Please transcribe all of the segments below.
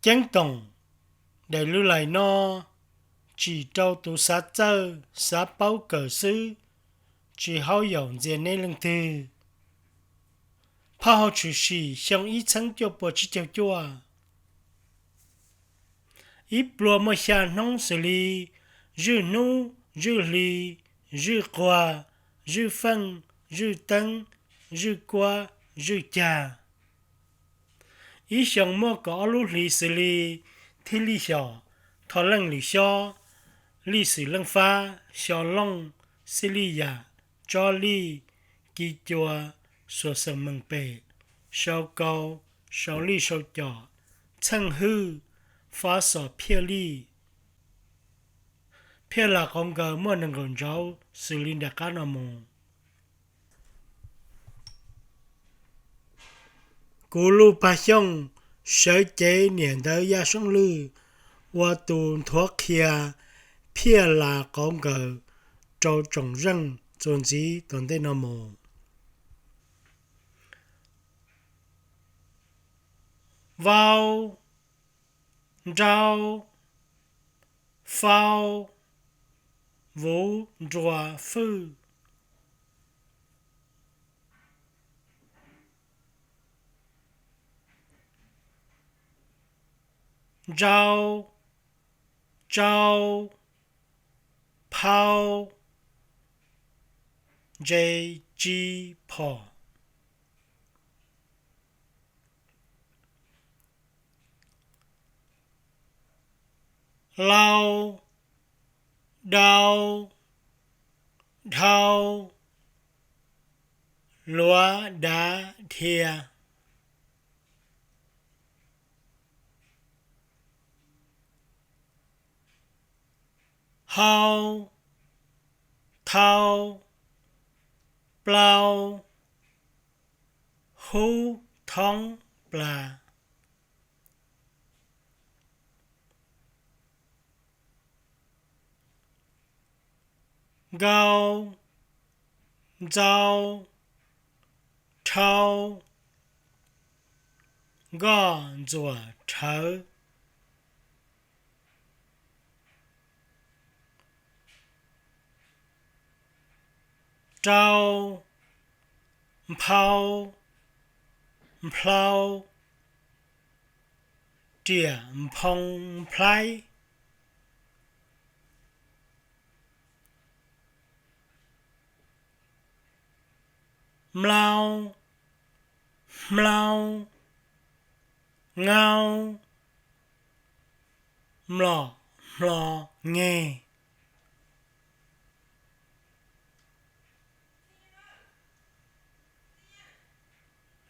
Ceeb toom, daim lus lais no tsim rau tus xav txawj xav paub kawm xwb, tsis haub yaum ntxias neb leej twg. Phau hauv tshwm sim xyoo ib txheeb cuaj puas tsib caug cuaj. Ib pluas muaj xya hnub xws li zwj hnub, zwj hli, zwj quag, zwj feej, zwj teeb, zwj kuab, zwj cag. Ib xyoos muaj kaum ob lub hlis xws li thij lij xyom, thoj leej lwm xyob, lij xwm leej fab, xyo looj, xij lij yam, tsob lij, ki cua, xuas xeem meem pem, sau kau, sau lij sau com, txheej hwj, fab xom phiaj lij. Phiaj lam qauv nkaws muaj nees nkaum ntsauv xws li nram qab no mus. Kuv Lub Pag Xyooj sawv cev niam ntawv Yaj Soob Lwj ua tus nthuav qhia phiaj lam qauv nkaws rau tsoom zeej txuas ntxiv tom ntej no mus. Vau, nrau, fau, vuv, nruas, fwj. Nrau, tsau, phau, ntse, tsi, phom. Lau, dau, dhau, luav, dav, dhia. Hau, thau, plau, hub, thoob, plas. Nkau, ntsau, rhau, nkoj, ntxuam, rhawv. Rau, nphau, nphlau, riam, nphoo, nplhaib. Mlau, hmlau, ngau, mlom, hmlo, ngeg.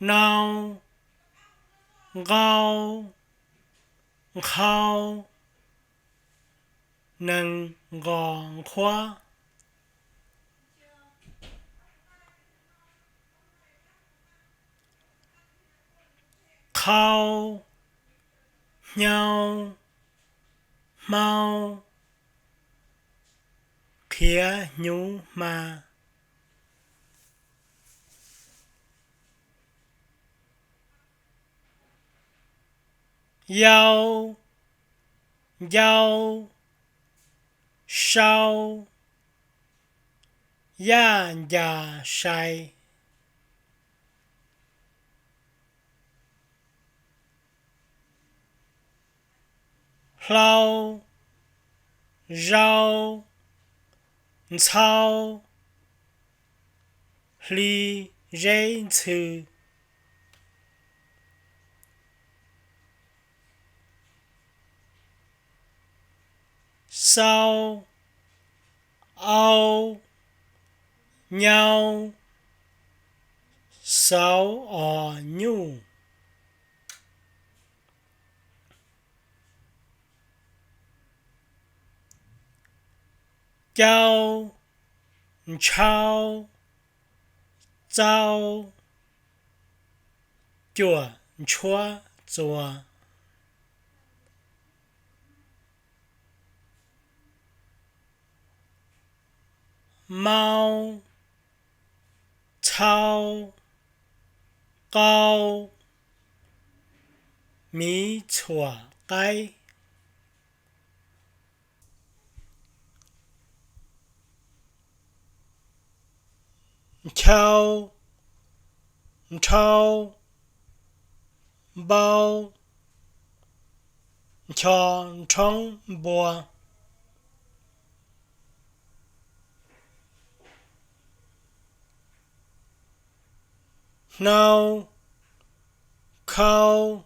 Nau, nqau, nqhau, nees, nqos, nqhuab. Qhau, hnyau, hmau, qhiav, hnyuv, hma. Yau, ncau, sau, yaj, ncas, sai. Hlau, zau, ntxhau, hli, zeb, ntxhw. Xau, au, nyau, xauv, os, nyuj. Cau, ntshau, txau, cuam, ntshuab, txuas. Mau, txhau, qau, miv, txhuam, qaib. Nchau, nrhau, npau, ncho, nrhoob, npua. Hnau, khau,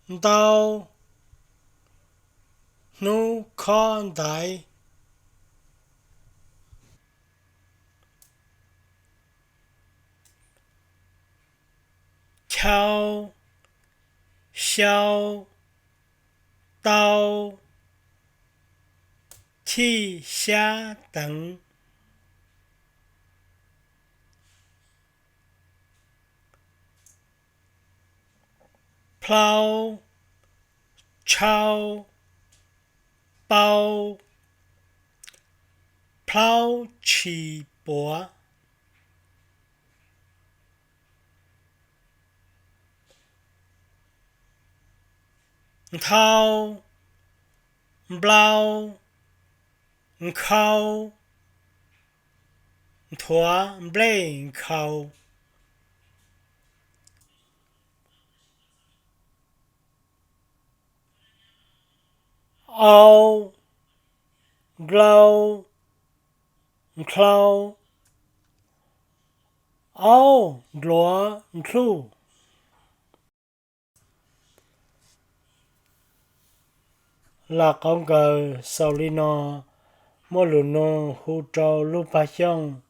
ntau, hnub, khob, ntaiv. Chau, xyau, tau, chij, xyab, teev. Plhau, tshau, pau, plhaub, tshis, puav. Nthau, nplau, nkhau, nthuav, nplej, nkhaus. Au, nklau, nkhlau, aub, npluav, nkhluj. Lam qauv nkaus xaus li no, muaj lus nug hu rau lub paj xyooj.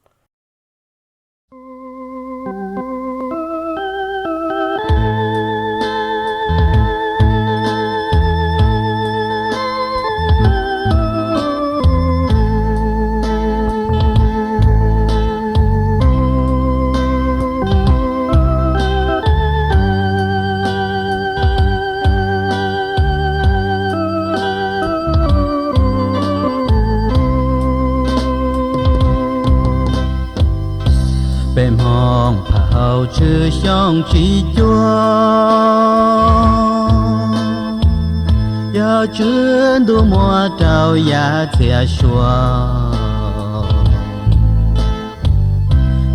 Peb Hmoob phaj hauv tswv xyoo tsib cuaj, yog tswv ntuj muab rau yav txhia suav,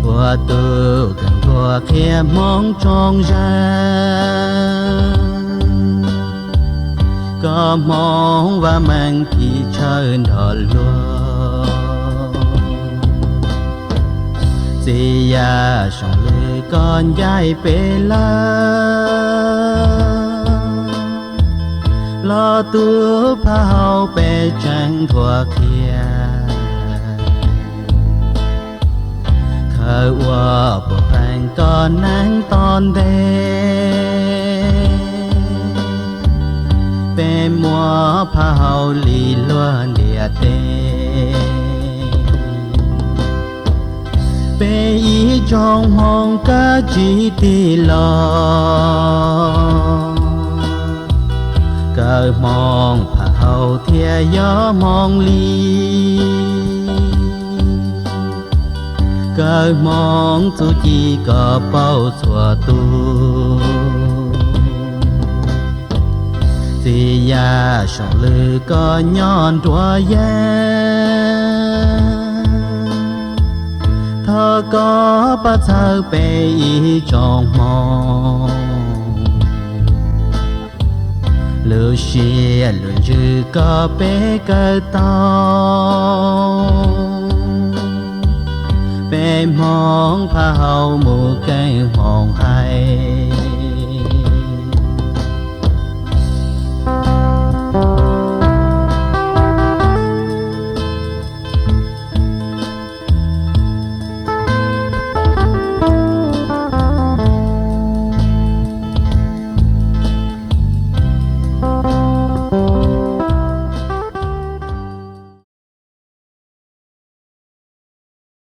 ua tus kawg ntuag qhia Hmoob tsoom zeej, kom Hmoob vam meej thim tshawj nrog luag. Txiv Yaj Soom Lwm koj ncaim peb lawm, los tus phaj hauv peb tseem nthuav qhia, khaws ua puav pheej koj neeg tom ntej. Peb muab phaj hauv li luag ntiaj teb, peb ib tsoom Hmoob kav tsij tig los, kawm Hmoob phaj hauv thiaj yog Hmoob li, kawm Hmoob txuj ci kom paub txhua tus. Txiv Yaj Soom Lwm koj nyob nruab yeeb, thov koj pab txhawb peb ib tsoom Hmoob, lub siab lub ntsws kom peb kawm tau, peb Hmoob phaj hauv mus keeb Hmoob hais.